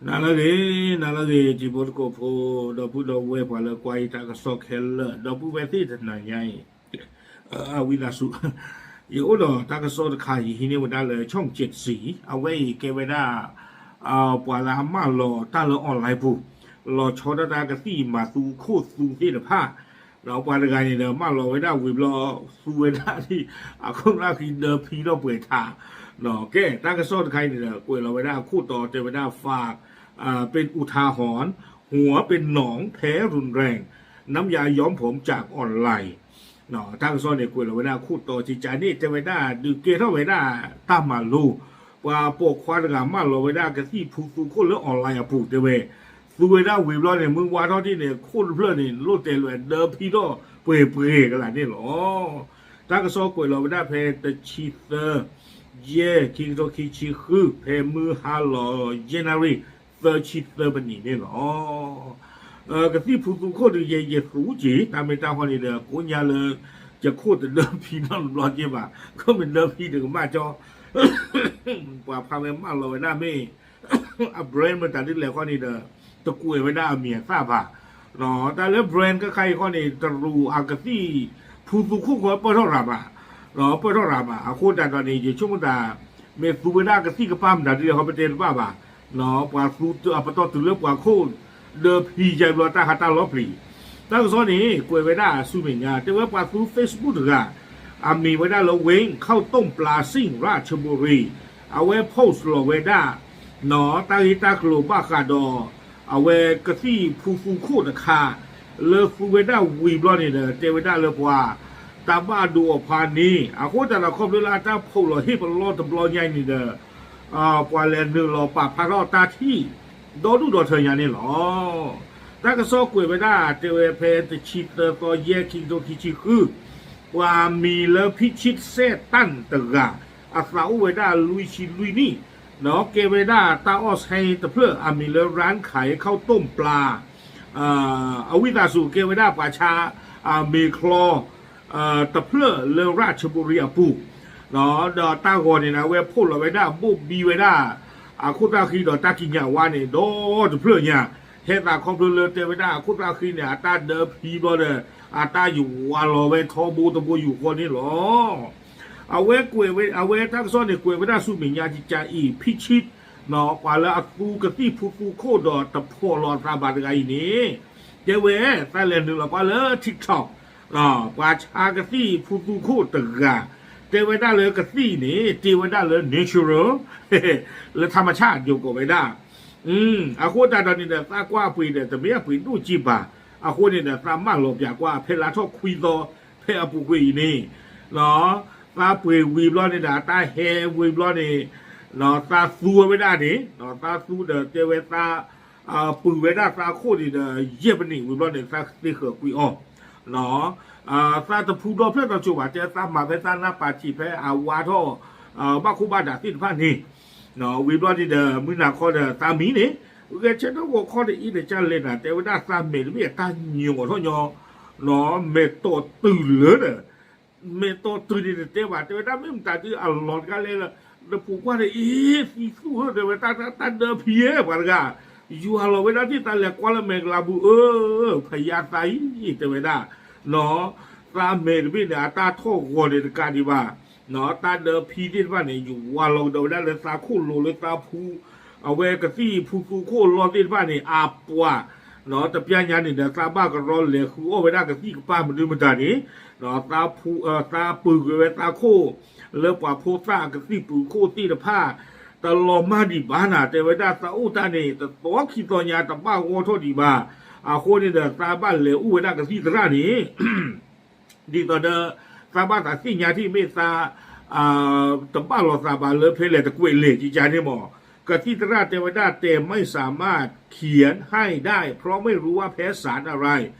နၤလၢအဂ့ၤ, နၤလၢအဂ့ၤ တံၤဖိသကိးဖိ, ဒီပုၢ်ဒီဝဲၢ်ပှၤလၢကွၢ်ယတၢ်ကစီၣ်ခဲလၢာ်, ဒီပုၢ်ဝဲၢ်သ့ၣ်တနၤညါအံၤ, ဝံသးစူၤ, ယအိၣ်ဒီးတၢ်ကစီၣ်တခါ ယဟံးန့ၢ်ဝဲဒၣ်လၢ ဆီၣ်ကၠ့ၣ်စံ, အဝဲအံၤကဲဝဲဒၣ် ပှၤလၢအမၢလီၤတၢ်လၢ online ပူၤ, လီၤဆီဒၣ်တၢ်ကသံၣ်မၤသူခိၣ်သူသ့ၣ်တဖၣ်, ဒီးပှၤတဂၤန့ၣ်ဒီး မၢလီၤဝဲဒၣ်ဝံၤဘျီ သူဝဲဒၣ်ဒ် အခိၣ်သၣ်ဃံဒၢဖံထီၣ်ပှဲၤထး, ကဲ တၢ်ကစီၣ်တခါအံၤန့ၣ်ဒီး ကွဲးလီၤဝဲဒၣ်အခိၣ်တီတဲဝဲဒၣ် ฝาก เป็นอุทาหรณ์ หัวเป็นหนองแพ้รุนแรง น้ำยาย้อมผมจากออนไลน์ တၢ်ကစီၣ်န့ၣ် ကွဲးလီၤဝဲဒၣ်အခိၣ်တီ ကကးန့ၣ် တဲဝဲဒၣ် ဒုးကဲထီၣ်ဝဲဒၣ်တၢ်မၤလိ, ပှၤပိာ်ခွါတဂၤမၢလီၤဝဲဒၣ်ကသံၣ်ဖူသူခိၣ်လၢ online အပူၤ တဲဝဲ, သူဝဲဒၣ်ဝံၤဘျီန့ၣ် မုၢ်ဝါထီၣ်တ့ၢ်န့ၣ် ခိၣ်တဖျၢၣ်န့ၣ် လိၣ်တဲာ်လၢဒၢဖံထီၣ်ပှဲၤပှဲၤကလာ်န့ၣ်လီၤ. တၢ်ကစီၣ်ကွဲးလီၤဝဲဒၣ်ဖဲတဆံသၢ ယဲၢ် ခံကထိခံဆံဃု ဖဲမုၢ်ဟါလီၤယဲၢ်နၣ်ရံၣ် သၢဆံသၢပနံးန့ၣ်လီၤ. ကသံၣ်ဖူသူခိၣ်ဒုးယဲယသူက့ၤ တၢ်မ့ၢ်တၢ်ဟီန့ၣ်ဒီး ကိးညါလၢ ယခိၣ်တဒၢဖံနီတဘျီက့ၤဘၣ်, ခီမ့ၢ်ဒၢဖံတကမၣ်ကၠီ ပှၤဖးဝဲမၢလီၤဝဲဒၣ်မ့ၢ် အ brand မတၤဒ်လဲၣ်ခီန့ၣ်ဒီး တကွဲးဝဲဒၣ်အမံၤအသၣ်ဘၣ်. တၢ်လၢ brand ကခါအံၤခီန့ၣ် တရူးအကသံၣ်ဖူသူခိၣ်ဃီပၢၢ်ထီၣ်ရၤမး, ပၢၢ်ထီၣ်ရၤမး, အဃိသတးဒီးန့ၣ် ယဆိကမိၣ်သး မ့ၢ်သူဝဲဒၣ်ကသံၣ်ကပၢ်မတၤဒ်လဲၣ်ခီပတဲတဘၣ်ဘၣ်, ပှၤသူအပတီၢ်တုၤလၢပှၤခိၣ်ဒၢဖံယါဘျီတၢ်ဟးတၢ်လီၤပျံၤ, တၢ်ကစီၣ်န့ၣ် ကွဲးဝဲဒၣ်ဆူမဲာ်ညါ တဲဝဲပှၤသူ Facebook တဂၤ အမံၤဝဲဒၣ်လၢ Wayne ข้าวต้มปลาซิ่งราชบุรี အဝဲ post လီၤဝဲဒၣ် တၢ်ဂ့ၢ်တၢ်ကျိၤဘၣ်ဃးဒီး အဝဲကသံၣ်ဖူသူခိၣ်တခါ လၢသူဝဲဒၣ်ဝံၤဘျီန့ၣ်ဒီး တဲဝဲဒၣ်လၢပှၤ တၢ်ဘၣ်ဒိအဖါန့ၣ် အဃိသတးဒီးခီဖျိလၢအတၢ် post လီၤဟ့ၣ်ပလီၢ်တဘျီညါအံၤန့ၣ်ဒီး ပှၤလဲၤနုာ်လီၤပာ်ဖျါထီၣ်တၢ်ထံၣ် ဒီဒူၣ်ဒီထၢညါန့ၣ်လီၤ. တၢ်ကစီၣ်ကွဲးဝဲဒၣ်တဲဝဲဖဲတဆံသၢသီ ယဲၢ် ခံကထိခံဆံဃု ပှၤမံၤလၢ ဖံဆံစဲးတၢၣ် တဂၤ အသးအိၣ်ဝဲဒၣ်လွံၢ်ဆံလွံၢ်နံၣ် ဒီးကဲဝဲဒၣ်တၢ်အီၣ်ဆဲတဖျၢၣ် အမံၤလၢ ร้านขายข้าวต้มปลา အဝံသးစူၤ ကဲဝဲဒၣ်ပှၤဆါ မ့ၤချီ တဖျၢၣ်လၢ ရၣ်ချဘူရံအပူၤ ဒီးတၢ်ဂီၤန့ၣ် အဝဲ post လီၤဝဲဒၣ် ဘိၣ်ဘံဝဲဒၣ် အခိၣ်သၣ်ဃံဒီးတၢ်ကံးညာ်ဝါန့ၣ် ဒီတဖျၢၣ်ညါ ဟဲသးခီဖျိလၢတဲဝဲဒၣ်အခိၣ်သၣ်ဃံန့ၣ် အတၢ်ဒၢဖံဘျီဒီး အတၢ်ယဝၤလီၤဝဲထီဘိတဘိယူၢ်ဃီန့ၣ်လီၤ. အဝဲကွဲးဝဲ အဝဲတၢ်ကစီၣ်န့ၣ် ကွဲးဝဲဒၣ်ဆူမဲာ်ညါကကးအံၤ ဖံဆံ ပှၤလၢအသူကသံၣ်ဖူသူခိၣ်ဒီးတဖိးလီၤအသးဘၣ်တဂၤအံၤန့ၣ် တဲဝဲ သးလဲၤနုာ်လီၤကွၢ်လၢ TikTok ပှၤဆါကသံၣ်ဖူသူခိၣ်တဂၤ တဲဝဲဒၣ်လၢကသံၣ်န့ၣ် တ့ဝဲဒၣ်လၢ natural လၢထးမဆၣ် ယိၤကိးဝဲဒၣ် အဃိသတးဒီးန့ၣ်ဒီး သးကွၢ်အပှ့ၤဒီး တမ့ၢ်အပှ့ၤဒိၣ်က့ဘၣ်. အဃိန့ၣ်ဒီး သးမၢလီၤပၠးကွၢ် ဖဲလါထီၣ်ခွံသီ ဖဲအပူၤကွံာ်အံၤန့ၣ် သးပှ့ၤဝံၤဘျီန့ၣ်ဒီး အတၢ်ဟဲဝံၤဘျီန့ၣ် သးသူဝဲဒၣ်န့ၣ် သးသူဒီးတဲဝဲသး ပုၢ်ဝဲဒၣ်သးခိၣ်န့ၣ်ဒီး ယဲၢ်ပနံးဝံၤဘျီန့ၣ် သးသ့ဃၢၤကွံာ်အီၤ သးတဖူဒီဖျၢၣ်နီတစိၤဘၣ် တဲသးမၤဖဲသးနၢ်ပာ်ထံးဖဲအဝါထီၣ် ဘၣ်ခိၣ်ဘၣ်ဒၣ်သ့ၣ်တဖၣ်န့ၣ် ဝံၤဘျီန့ၣ်ဒီး မုၢ်နၤခီဒီးသးမံန့ၣ် ဂဲၤဆၢထၢၣ်ဂီၤခီဒီးအံၤဒီး ကၢ်လဲၣ်နၤ တဲဝဲဒၣ်သးမဲာ်တဘ့ၣ်အတၢ်ညိးထီၣ်ညီ မဲာ်တီၢ်တုၤလၢဒီး မဲာ်တီၢ်တုၤန့ၣ်တတဲဘၣ် တဲဝဲဒၣ်မ့ၢ်မတၤဒုးအလီၤတခါလဲၣ်လၢ နပူၤကွၢ်ဒီးအံၤ သံသူၣ်ဧၢ တဲဝဲတၢ်တၢ်ဒၢဖံဧၢ ပှၤတဂၤ ယွၤလီၤဝဲဒၣ်သ့ၣ်သးလဲၤကွၢ်လၢမဲာ်ကလၤပူၤဧၢ ဖယါသးအံၤ တဲဝဲဒၣ် သးမဲာ်တဘ့ၣ်န့ၣ် အတၢ်ထီၣ်ဂီၤန့ၣ်တကးဒံးဘၣ် တၢ်ဒၢဖံသ့ၣ်တဖၣ်န့ၣ် ယဝၤလီၤကဒီးဝဲဒၣ်လၢသးခိၣ်လိၤလၢသးဖူ အဝဲကသံၣ်ဖူသူခိၣ်လီၢ်သ့ၣ်တဖၣ်န့ၣ် အပှၤ တပျၢ်ညါန့ၣ်ဒီး သးဘၣ်ကရီလဲၤဃုအီၣ်ဝဲဒၣ်ကသံၣ်ကပၢ်မနုၤမတၤန့ၣ် သးဖူ သးပုၢ်ကွံာ်ဝဲသးခိၣ် လၢပှၤဖိသၣ်ကသံၣ်ပူၤခိၣ်သ့ၣ်တဖၣ် တလီၤမၢ်ဒံးဘၣ်နၤ တဲဝဲဒၣ်သးအိၣ်တၢ်န့ၣ် တသီခံသီညါတဘၣ်ဂီၢ်ထီၣ်ဒံးဘၣ်. အဃိန့ၣ်ဒီး သးဘၣ်လဲၤအိၣ်ဝဲဒၣ်ကသံၣ်သရၣ်န့ၣ် ဒ်သိးဒီး သးဘၣ်သးသ့ၣ်ညါထံၣ်မ့ၢ်သး တဘၣ်လိာ်သးဘၣ်လၢဖဲလဲၣ်တကွဲးလဲၣ်ကကန့ၣ်မး ကသံၣ်သရၣ်တဲဝဲဒၣ် แต่ไม่สามารถเขียนให้ได้เพราะไม่รู้ว่าแพ้สารอะไร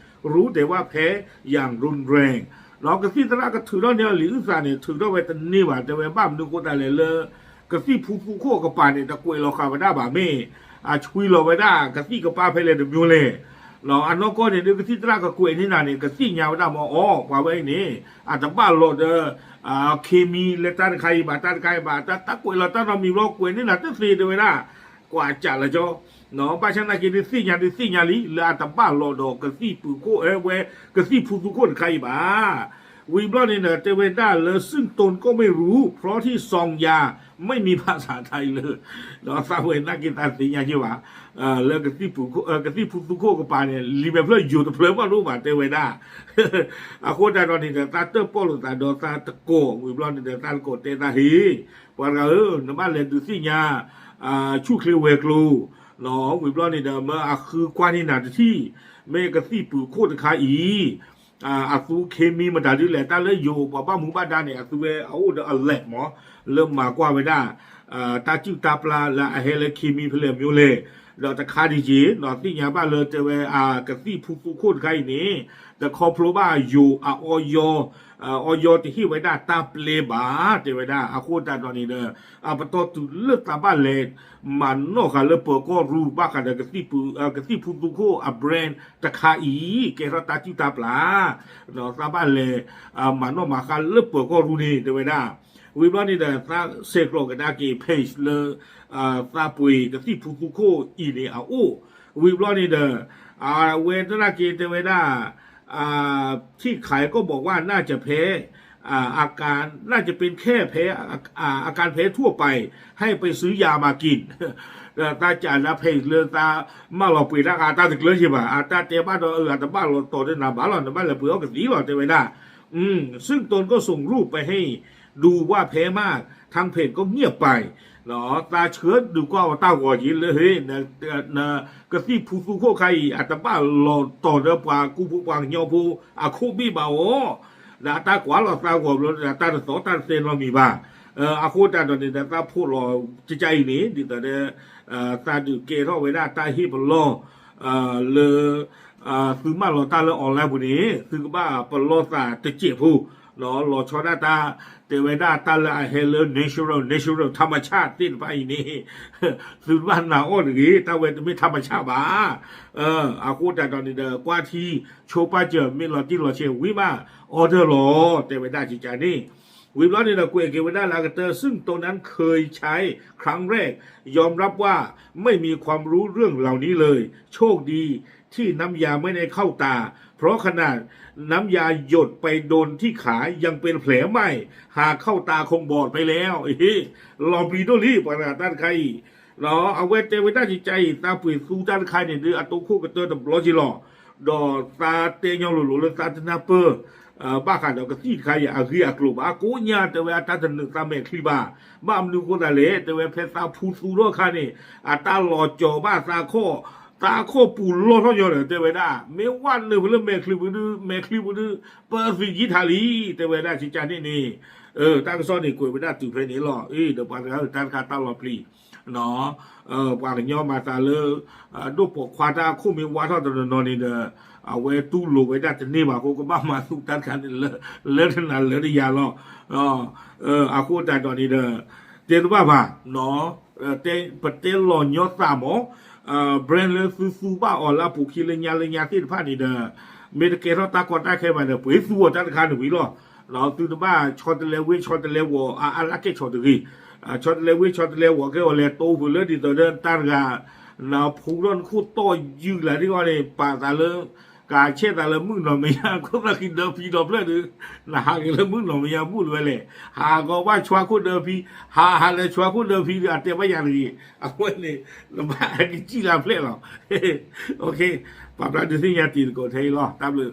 รู้แต่ว่าแพ้อย่างรุนแรง ဒီးကသံၣ်သရၣ်ကထုးထီၣ်န့ၢ်အီၤလံာ်အုၣ်သးန့ၣ် ထုးထီၣ်ဝဲတန့ၢ်ဘၣ် တဲဝဲဘၣ်မနုၤဃိသတးလဲၣ်လၢ ကသံၣ်ဖူသူခိၣ်အကပၤန့ၣ် တကွဲးလီၤဃာ်ဝဲဒၣ်ဘၣ်မ့ၢ် အဆွံလီၤဝဲဒၣ်ကသံၣ်ကပၢ်ဖဲလဲၣ်တမံၤလဲၣ် အနီၢ်ကီၢ်န့ၣ်ဒုး ကသံၣ်သရၣ်ကကွဲးန့ၢ်နၤန့ၣ် ကသ့ၣ်ညါဝဲဒၣ်မ့ၢ်အီၤ ပှၤဝဲအံၤန့ၣ် အတဘၣ်လိာ်ဒီး เคมี လၢတၢ်တခါအံၤဘၣ် တၢ်တခါအံၤဘၣ် တၢ်ကွဲးလီၤတၢ်နီတမံၤဘျီ ကွဲးန့ၢ်နၤတသ့တဲဝဲဒၣ် ကွၢ်ကၢ်လၢကၠီ, ဘၣ်ဆၣ်သနာ်က့ဒုးသ့ၣ်ညါ ဒုးသ့ၣ်ညါလံ လၢအတဘၣ်လီၤဒီးကသံၣ်ပူၤခိၣ် အဝဲကသံၣ်ဖူသူခိၣ်တခါအံၤဘၣ်. ဝံၤဘျီန့ၣ်ဒီး တဲဝဲဒၣ်လၢ ซึ่งตนก็ไม่รู้ เพราะที่ซองยาไม่มีภาษาไทยเลย ဒီးသးဝဲသနာ်က့သးသ့ၣ်ညါက့ဘၣ် လၢ ကသံၣ်ဖူသူခိၣ်ကပၤန့ၣ် လံာ်မဲာ်ဖျၢၣ်ယိာ်တဖျၢၣ်ဘၣ်ဒိဘၣ် တဲဝဲဒၣ်. အဃိသတးဒီးန့ၣ်ဒီး သးတၢၣ်ပီၣ်လိာ်သးဒီးသးတကိး ဝံၤဘျီန့ၣ်ဒီး သးတကိးတဲသးဟ့ၣ် ပှၤတဂၤဧၢ, နဘၣ်လဲၤဒုးသ့ၣ်ညါ ဆူၣ်ချ့ဝဲၤကျိၤ, ဝံၤဘျီန့ၣ်ဒီး မ့ၢ်အဃုကွၢ်န့ၢ်နၤတထံၣ်, မ့ၢ်ကသံၣ်ပူၤခိၣ်တခါအံၤ အသူခ့မံမတၤဒ်လဲၣ်, တၢ်လၢယိၤပှၤဘၣ်မူဘၣ်ဒါန့ၣ် အသူဝဲအအိၣ်ဒီးအ lab မး လၢမၤကွၢ်ဝဲဒၣ် တၢ်စုၣ်တၢ်ပျၢ်လၢအဟဲလၢခ့မံဖဲလဲၣ်မ့ၢ်လဲၣ်, ဒီးတခါဒံးက့ၤ သ့ၣ်ညါဘၣ်လၢတဲဝဲ ကသံၣ်ဖူသူခိၣ်တခါအံၤန့ၣ် တခီဖျိဘၣ်ယိၤအ အီယီတဟ့ၣ်ဝဲဒၣ်တၢ်ပျဲဘၣ် တဲဝဲဒၣ်. အဃိသတးဒီးန့ၣ်ဒီး အပတီၢ်တုၤလၢသးဘၣ်လဲၤ မၤနီၣ်ဃာ်လၢပၢၤကီၢ်ရူၢ် ဘၣ်ဃးဒီး ကသံၣ်ဖူသူခိၣ်အ brand တခါအံၤ ကဲထီၣ်တၢ်စုၣ်တၢ်ပျၢ်, သးဘၣ်လဲၤ မၤနီၣ်မၤဃါလၢပၢၤကီၢ်ရူၢ်န့ၣ် တဲဝဲဒၣ်. ဝံၤဘျီန့ၣ်ဒီး သးဆဲးကျိးကဒါက့ၤ page လၢ သးပှ့ၤကသံၣ်ဖူသူခိၣ်အံၤန့ၣ်အအိၣ်, ဝံၤဘျီန့ၣ်ဒီး အဝဲသနာ်က့တဲဝဲဒၣ် ที่ขายก็บอกว่าน่าจะแพ้ อาการน่าจะเป็นแค่แพ้อาการแพ้ทั่วไป ให้ไปซื้อยามากิน သးကးနၤ page လၢသးမၢလီၤပှ့ၤတၢ်ဂၤ တၢ်တကျၢၤက့ၤဘၣ်, အတၢ်တဲဘၣ်ဒီး အတဘၣ်လီၤတီၤဒီးနၤဘၣ်လီၤ, နဘၣ်လဲၤပှ့ၤအီၣ်ကသံၣ်လီၤ တဲဝဲဒၣ်. ซึ่งตนก็ส่งรูปไปให้ดูว่าแพ้มาก ทางเพจก็เงียบไป သးဆှၢဒုးကွၢ်အီၤတၢ်ဂီၤက့ၤလၢ ကသံၣ်ဖူသူခိၣ်ခါအံၤ အတဘၣ်လီၤတီၤဒီးပှၤကူဖိပှၤကညီဖိအခိၣ်ဘ့ၣ်ဘၣ်အီၤ, ဒီးအတၢ်ကွၢ်လီၤသးဂီၤဘျီ တၢ်တသီၣ်တၢ်တသဲနီတမံၤဘၣ်. အဃိသတးဒီးန့ၣ်ဒီး သးဖီၣ်လီၤကကါအံၤန့ၣ် ဒ်သိးဒီး သးဒုးကဲထီၣ်ဝဲဒၣ်တၢ်ဟ့ၣ်ပလီၢ် လၢ သုမၢလီၤတၢ်လၢ online ပူၤန့ၣ် သုကဘၣ်ပလီၢ်သးတစဲးဖိ, လီၤဆီဒၣ်တၢ် တဲဝဲဒၣ်တၢ်လၢအဟဲလၢ natural natural ธรรมชาติ သ့ၣ်တဖၣ်အံၤန့ၣ် သုတဘၣ်နာ်အီၤတဂ့ၤ, တၢ်ဝဲတမ့ၢ် ธรรมชาติ ဘၣ်. အဃိသတးဒီးန့ၣ်ဒီး ကွၢ်ထံဆိပာ်စၢၤ မ့ၢ်လီၤတံၢ်လီၤဆဲးဝံၤမး order လီၤ တဲဝဲဒၣ်ကကါန့ၣ်. ဝံၤဘျီန့ၣ်ဒီး ကွဲးက့ၤဝဲဒၣ်လၢအကတၢၢ် ซึ่งตนนั้นเคยใช้ครั้งแรก ยอมรับว่าไม่มีความรู้เรื่องเหล่านี้เลย โชคดีที่น้ำยาไม่ได้เข้าตา เพราะขนาดน้ำยาหยดไปโดนที่ขายังเป็นแผลใหม่ หากเข้าตาคงบอดไปแล้ว လီၤပျံၤဒိၣ်လံ ပှၤတဂၤတၢ်တခါအံၤ အဝဲတဲဝဲဒၣ်ကကါအံၤ သးပှ့ၤသူတၢ်တခါန့ၣ်ဒီး အတိခိၣ်ကတၢၢ်တဘျီက့ၤလီၤ. ဒီးသးတဲညီလိၤလိၤလၢသးတနၢ်ပၢၢ် ဘၣ်ဃးဒီးကသံၣ်တခါအံၤ အဂ့ၢ်အကျိၤဘၣ်. ကိးညါတဲဝဲအတၢ်တနုာ်သးမဲာ်ချံဘၣ်. ဘၣ်မနုၤအဃိသတးလဲၣ် တဲဝဲဖဲသးဖူသူထီၣ်အခါန့ၣ် အတၢ်လီၤကၠီၤဘၣ်သးခီၣ်, သးခီၣ်ပူၤလီၢ်ထီၣ်ညီဒီး တဲဝဲဒၣ် မ့ၢ်ဝဲနုာ်ဖဲလၢမဲာ်ချံပူၤဒုး မဲာ်ချံပူၤဒုး ပသံးယံာ်ထးလံ တဲဝဲဒၣ်ကကါန့ၣ်န့ၣ် တၢ်ကစီၣ်န့ၣ်ကွဲးဝဲဒၣ်တုၤဖဲန့ၣ်လီၤ. အ့ ဒီးပှၤတဂၤတၢ်တခါတၢ်လီၤပျံၤ ပှၤကညီမၤသးလၢ ဒိၣ်ပိာ်ခွါတၢ်အခိၣ်မ့ၢ်ဝါထီၣ်တနီၤနီၤန့ၣ်ဒီး အဝဲတူၢ်လိာ်ဝဲဒၣ်တန့ၢ်ဘၣ်အဃိ ကဘၣ်မၤသူတၢ်တခါန့ၣ် လၢတနၤလၢတယၤလီၤ. အဃိသတးဒီးန့ၣ်ဒီး တဲတဘၣ်ဘၣ် ပတဲလီၤညီသးမး brand လၢသုသူဘၣ်အီၤလၢအပူၤခံလၢညါလၢညါသ့ၣ်တဖၣ်န့ၣ်ဒီး မ့ၢ်တကဲထီၣ်တၢ်ကီတၢ်ခဲဘၣ်ဒီး ပှ့ၤသူအီၤတၢ်တခါန့ၣ်ဝံၤလီၤ. သုတဘၣ်ဆီတလဲဝ့ဆီတလဲဝီၤ အါအါလၢကဲဆီတဂ့ၤ. ဆီတလဲဝ့ဆီတလဲဝီၤ ကဲအီၤလဲၤတိဖုးလၢဒ်သိးဒီးတၢ်တဂၤ နဖူထီၣ်နခိၣ်တီယုၢ်လၢဒ်အံၤန့ၣ် ပာ်သးလၢ ကဆဲးသးလၢမုၣ်နီၢ်မဲာ်ညါ ခိၣ်သၣ်ဃံဒၢဖံဒီဖျၢၣ်ဒီး နဟးက့ၤလၢမုၣ်နီၢ်မဲာ်ညါဘူၣ်လၢၤဝဲလဲၣ်. ဟးဂီၤဘၣ်ဆွါခိၣ်ဒၢဖံ, ဟးဟးလၢဆွါခိၣ်ဒၢဖံဒီး အတဲဘၣ်ယၤတဂ့ၤ. အဝဲန့ၣ် နဘၣ်ကစံၣ်လၢဖျဲၣ်လီၤ. ပာ်ဖျါဒုးသ့ၣ်ညါတံၤသကိးထဲအံၤလီၤ. တၢ်ဘျုး